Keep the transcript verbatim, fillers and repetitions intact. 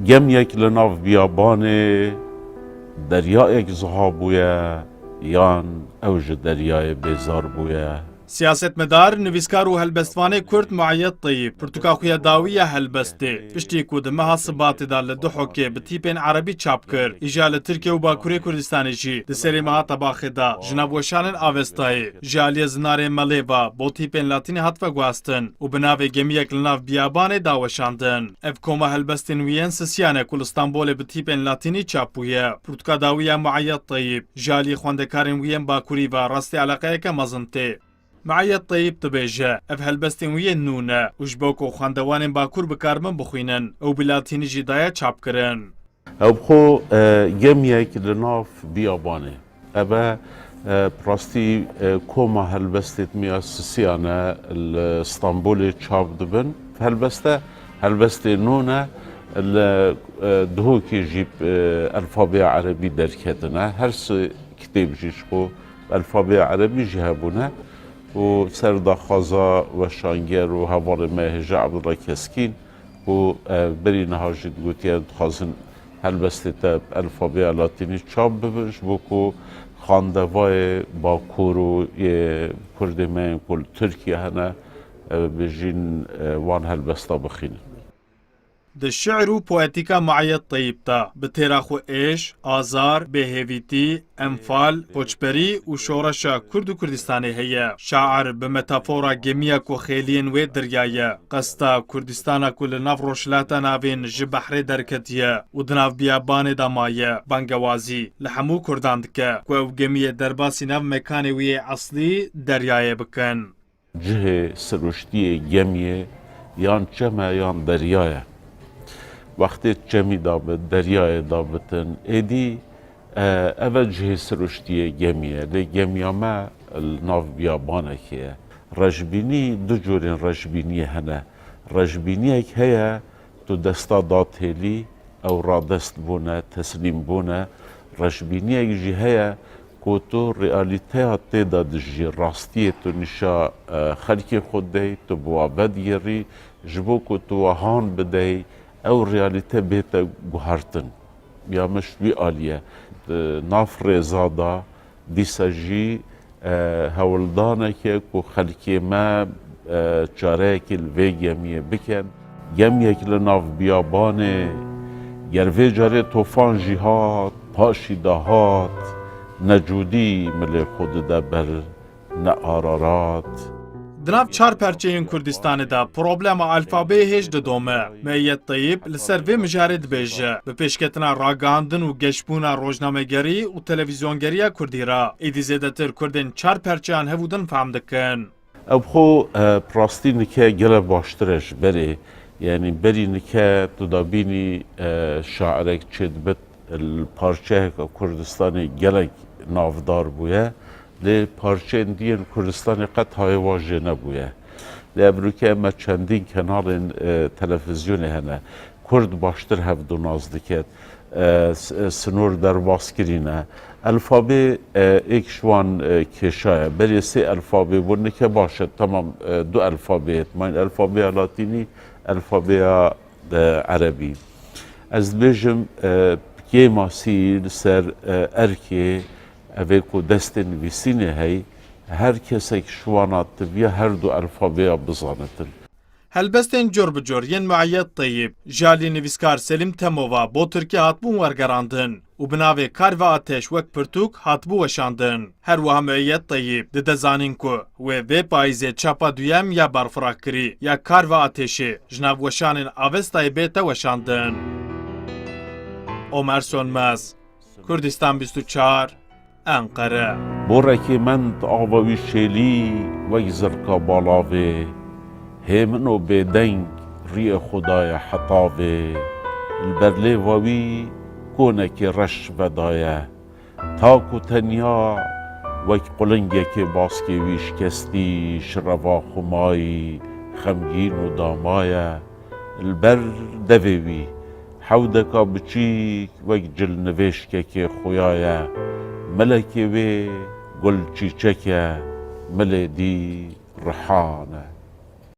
Gemiyek li nav biyabanê deryayek ziha bûye, yan ew ji deryayê bêzar bûye? Siyasetmedar, nivîskar û helbestvanê Kurd Mueyyed Teyîb pirtûka xwe ya dawî ya helbestê, piştî ku di meha Sibatê de li Duhokê bi tîpên erebî çap kir, îja li Tirkiye û Bakurê Kurdistanê jî di serê meha Tebaxê de ji nav weşanên Avestayê ji aliyê Zinarê Melê ve bo tîpên latînî hat veguhestin û bi navê Gemiyek li nav biyabanê da weşandin. Ev koma helbestên wî yên sisiyane ku li Stenbolê bi tîpên latînî çap bûye. Pirtûka dawî ya Mueyyed Teyîb ji aliyê xwendekarên wî yên Bakurî ve rastî eleqeyeke mezin tê. Mueyyed Teyîb dibêje, ev helbestên wî yên nû ne û ji bo ku xwendevanên Bakur bikaribin bixwînin, ew bi latînî jî daye çapkirin. Ew bi xwe, e, gemiyek li nav biyabanê. Ev e, e, bi rastî, e, koma helbestê me ya sisiyane li Stenbolê çap dibin. Helbeste, helbestê nû ne, li, e, Duhokê jî, e, elfabeya erebî derketine. Her sê kitêb jî ji xwe elfabeya erebî jî hebûne û ser daxwaza weşanger û hevalê me hêja Abdullah Keskîn û, e, berî niha jî digotiye, dixwazin helbestê te bi elfabeya latînî çap bibin, ji bo ku xwendevayê Bakur û yê Kurdê me yên ku li Tirkiye hene, e, bijîn, e, wan helbesta bixînin. Di şi'r û poetîka Mueyyed Teyîb de bi têra xwe êş, azar, bêhêvîtî, enfal, koçberî û şoreşa Kurd û Kurdistanê heye. Şair bi metafora gemiya ku xêliyên wê derya ye, qesta Kurdistana ku li nav Rojhilata Navîn ji behrê derketiye û di nav biyabanê de maye, bangewazî li hemû Kurdan dike ku ew gemiyê derbasî nav mekanê wî yê eslî deryayê bikin. Cihê siruştiyê gemiyê yan çem e yan derya ye. Wextê çemî de bi deryayê de bitin, êdî, e, ev e cihê siruştiyê gemiyê. Lê gemiya me li nav biyabanekê ye. Rejbînî du cûrên rejbîniyê hene. Rejbîniyek heye, tu desta da têlî, ew radest bûne, teslîm bûne. Reşbîniyek jî heye ku tu realîteya tê de dijî, rastiyê tu nîşa, e, xelkê xwe dey, tu bi wa vedigirî, ji bo ku tu wa han bidey, ew realîte bête guhertin. Ya min ji wî alî ye. Di nav rêza de, dîsa jî, e, hewldaneke ku xelkê me, e, çareyekê li vê gemiyê bikin. Gemiyek li nav biyabanê, ger vê carê tofan jî hat, paşî de hat, ne Cûdî milê xwe dide ber, ne Ararat. Di nav çar perçeyên Kurdistanê de problema alfabeyê hêj didome. Mueyyed Teyîb li ser vê mijarê dibêje, bi pêşketina ragihandin û geşbûna rojnamegerî û televîzyongeriya kurdî re, êdî zêdetir Kurdên çar perçeyan hev û din fehm dikin. Ev xwe, e, bi rastî nike gelek baştir e ji berê. Yanî berî nike tu dabînî, e, şairek çêdibit li parçeyeke Kurdistanê gelek navdar bûye. Lê parçeyên diyên Kurdistanê qet hayê wan jê nebûye. Lê evroke me çendîn kenalên, e, televîzyonê hene. Kurd baştir hevdu nas diket. E, s-, e, sinor derbas kirîne. Elfabê, e, êk ji wan, e, kêşa ye. Berê sê elfabê bû, nike baş e, temam, e, du elfabê ye. Mayîn elfabeya latînî, elfabeya, e, erebî. Ez dibêjim, e, kêmasî li ser, e, erkê, evê ku destê nivîsînê hey, her kesek ji wana tiviya her du elfabeya bizanitin. Helbestên cor bi cor yên Mueyyed Teyîb, ji alî nivîskar Selîm Temo ve bo tirkî hatibûn wergerandin û bi navê Kar ve Ateş wek pirtûk hatibû weşandin. Her wiha Mueyyed Teyîb dide zanîn ku wê vê payîzê çapa duyem ya berfirehkirî ya Kar ve Ateşê ji nav weşanên Avestayê bête weşandin. Omer Sönmez, Kurdistan bîst û çar, Enqere. Borekê mend ava wî şêlî wek zirka balavê, hêmin û bêdeng riyê xwe daye hetavê. Li ber lêva wî konekê reş vedaye. Tak û tenya wek qulingekê baskê wî şikestî, şireva xumayî, xemgîn û damaye. Li ber devê wî hewdeka biçîk wek cilnivêşkekê xuya ye. Milekê wê gul çîçek e, milê dî rihan e.